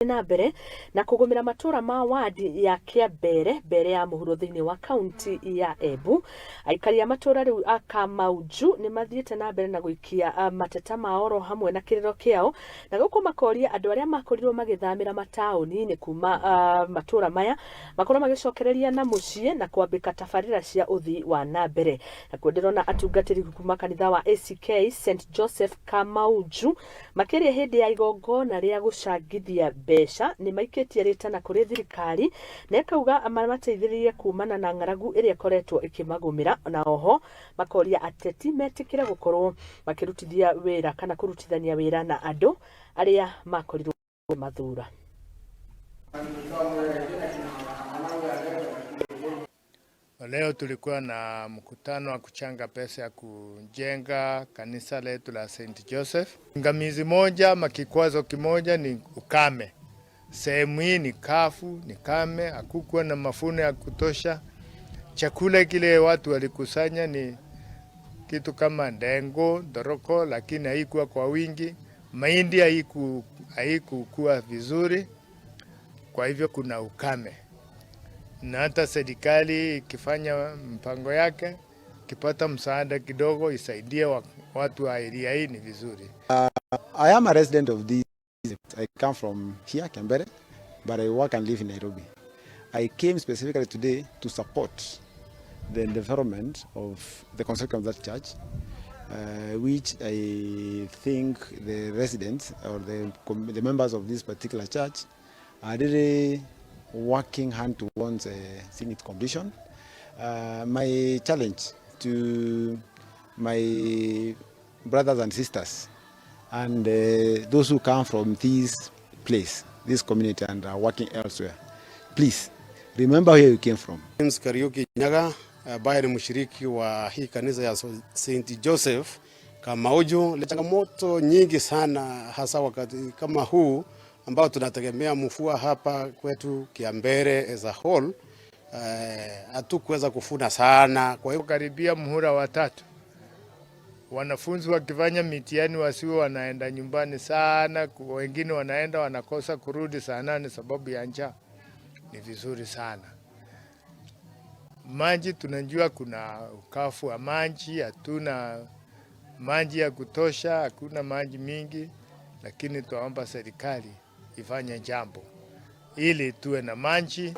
Na mbere na kũgũmĩra matũra ma wadi ya Kĩambere mbere ya mũhuro thĩinĩ wa kaunti ya Embu. Aikari a matũra rĩu a Kamaunju nĩ mathiĩte na mbere na gũikia mateta mao oro hamwe na kĩrĩro kĩao, na gũkũ makoria andũ arĩa makorirwo magĩthamĩra mataũni-inĩ kuma matũra maya makorwo magĩcokereria na mũciĩ na kwambĩka tabarĩra cia ũthii wa na mbere. Nakuo ndĩrona atungatĩri kuma kanitha wa ACK St Joseph Kamaunju Makĩria hĩndĩ ya igongona rĩa gũcangithia mbeca, nĩ maikĩtie rĩtana kũrĩ thirikari na ĩkauga mamateithĩrĩrie kumana na ng'aragu ĩrĩa ĩkoretwo ĩkĩmagũmĩra, na oho makoria ateti metĩkĩre gũkorwo makĩrutithia wĩra kana kũrutithania wĩra na andũ arĩa makorirwo makĩmathura. Leo tulikuwa na mkutano wa kuchanga pesa ya kujenga kanisa letu la St. Joseph. Ngamizi moja ama kikwazo kimoja ni ukame. Sehemu hii ni kafu, ni kame, hakukuwa na mafuno ya kutosha. Chakula kile watu walikusanya ni kitu kama ndengo, ndoroko, lakini haikuwa kwa wingi. Mahindi haikukuwa vizuri, kwa hivyo kuna ukame na hata serikali ikifanya mpango yake ikipata msaada kidogo isaidie watu wa area hii ni vizuri. I am a resident of this. I come from here, Kiambere, but I work and live in Nairobi. I came specifically today to support the development of the construction of that church, which I think the residents or the members of this particular church are really working hand towards seeing its completion. My challenge to my brothers and sisters and those who come from this place, this community, and are working elsewhere, please remember where you came from. James Kariuki Nyaga ambaye ni mshiriki wa hii kanisa ya St. Joseph Kamauju. Changamoto nyingi sana hasa wakati kama huu ambao tunategemea mvua hapa kwetu Kiambere as a whole, hatukuweza kuvuna sana. Kwa hiyo karibia muhula wa tatu, wanafunzi wakifanya mitihani wasiwe wanaenda nyumbani sana, wengine wanaenda wanakosa kurudi saa 8 sababu ya njaa. Ni vizuri sana. Maji tunajua kuna ukafu wa maji, hatuna maji ya kutosha, hakuna maji mingi, lakini tuomba serikali ifanye jambo ili tuwe na maji.